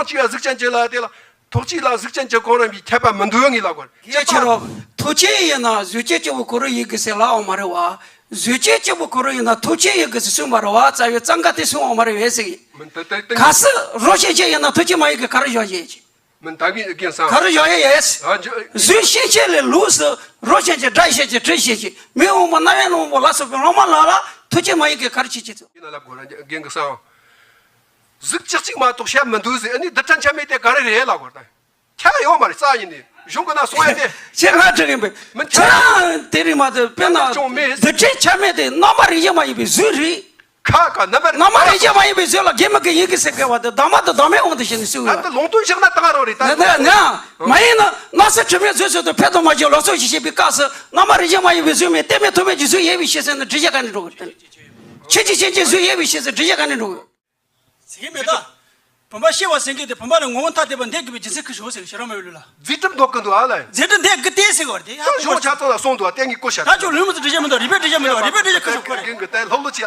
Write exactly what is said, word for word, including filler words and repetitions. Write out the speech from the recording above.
གཅིག་ལ་གཟུགས་ཅན་གྱི་ལ་དེ་ལ། ཐོག་གཅིག་ལ་གཟུགས་ཅན་གྱི་གོ་རིམ་པའི་ཁྱད་པར་མི་འདུག་ངེས་ལ་གོ། གལ་ཆེ་རོ། ཐོག་གཅིག་ཡིན་ན་གཟུགས་ཅན་གཅིག་པུ་གོ་རིམ་ཡིན་དགོས་ཟེར་ལབ་ཡོད་མ་རེད་བ། གཟུགས་ཅན་གཅིག་པུ་གོ་རིམ་ཡིན་ན་ཐོག་གཅིག་ཡིན་དགོས་ཟེར་གསུངས་པ་རེད་བ། རྩ་བའི་གཙང་ཁ་དེ་གསུངས་ཡོད་མ་རེད་བས་ཟེར་གི། མི་འདི་ལྟ་སྟེ། གལ་སྲིད་རོ་ཤན་ཅན་ཡིན་ན་ཐོག་གཅིག་མ་ཡིན་དགོས་ག་རེ་བཞག་ཡས་ཀྱི། མི་འདི་གི་རྒན་སང་། ག་རེ་བཞག་ཡས་ཡས། ཨ་ཇོ། གཟུགས་ཤན་ཅན་ལས་ལུགས་སུ་རོ་ཤན་ཅན། སྒྲ་ཤན་ཅན། དྲི་ཤན་ཅན། མིག་དབང་པོ། རྣ་བའི་རྣམ་པ་ལ་སོགས་པའི་ལྷག་མ་ལ་ལ་ཐོག་གཅིག་མ་ཡིན་དགོས་ག་རེ་བྱེད་ཀྱི་ཚུལ། ཡིན་ན་ལབ་དགོས་ར་རྒན་གི་སང་། གཟུགས་ཅིག་གཅིག་མ་གཏོགས་བཤད་མི་འདུག་ཟེར། ཨ་ནི་རྡུལ་ཕྲན་ཆ་མེད་དེ་ག་རེ་རེད་ལབ་དགོས་ར། ད་ཁྱད་ཡོད་མ་རེད། རྩ་ཡིན་ནི་གཞུང་གི་ནང་གསུང་ཡ་དེ། ཁྱེད་ང་དྲི་གིན་པས། མི་ཁྱེད་རང་དེ་རིང་མ་དེ་དཔེར་ན་ཅུང་མེད། རྡུལ་ཕྲན་ཆ་མེད་དེ་རྣམ་པར་རིག་བྱེད་མ་ཡིན་པའི་གཟུགས་རེད། ཁ་ཁ་རྣམ་པར། རྣམ་པར་རིག་བྱེད་མ་ཡིན་པའི་གཟུགས་ལ་དགེ་མི་དགེ་ཡིན་གྱི་ཟེར་དགོས་པ་དེ་གདམས་པ་དང་གདམས་པའི་དབང་དུ་བྱས་ནས་གསུངས་ཡོད། ད་ལུང་དོན་བཞག་ན་ད་ག་རང་རེད་ད། ན་ན་ན། མ་ཡིན་ན་སྣང་སྲིད་དྲི་མེད་གཟུགས་ཚོད་དུ་ཕན་དང་མ་བྱེད་ལོག་རྟོག་ཅེས་བཤད་པའི་སྐབས་སུ་རྣམ་པར་རིག་བྱེད་མ་ཡིན་པའི་གཟུགས་མེད། གཏན་མེད་ཐོགས་མེད་ཀྱི་གཟུགས་ཡོད་པའི་ཕྱིར་ཟེར་ན་འགྲེལ་བཤད་ག་ནས་འགྲོ་གི་རེད། ཁྱེད་ཀྱི་ཤན་ཅན་གཟུགས་ཡོད་པའི་ཕྱིར་ཟེར་འགྲེལ་བཤད་ག་ནས་འགྲོ་གི། ཟེར་གི་མེད་ད། བུམ་པ་ཤེས་པ་ཟེར་གི་དེ་བུམ་པ་ལ་ངོ་བོ་ཐ་དད་པ་འདས་དགོས་པའི་རྒྱུ་མཚན་ཁི་ཤོག་ཟེར་གི་ཤེས་རབ་མ་ཡོད་ལུགས་ལ། རྫས་གྲུབ་འདོགས་ཀྱི་འདུག་ཨ་ལ། རྫས་གྲུབ་འདས་དགོས་ཏེ་ཟེར་གི་བ་དེ། ད་ཁྱོད་ཆ་ཚང་ལ་གསུངས་འདུག་ཨ། གཏན་གྱི་གོ་ཤར། ད་ཁྱོད་ལུས་མི་ཚོ་འགྲེལ་བཤད་མི་འདུག་རིགས་པའི་འགྲེལ་བཤད་མི་འདུག་རིགས་པའི་འགྲེལ་བཤད་ཁི་ཤོག་གོ་རེད། རྒན་གི་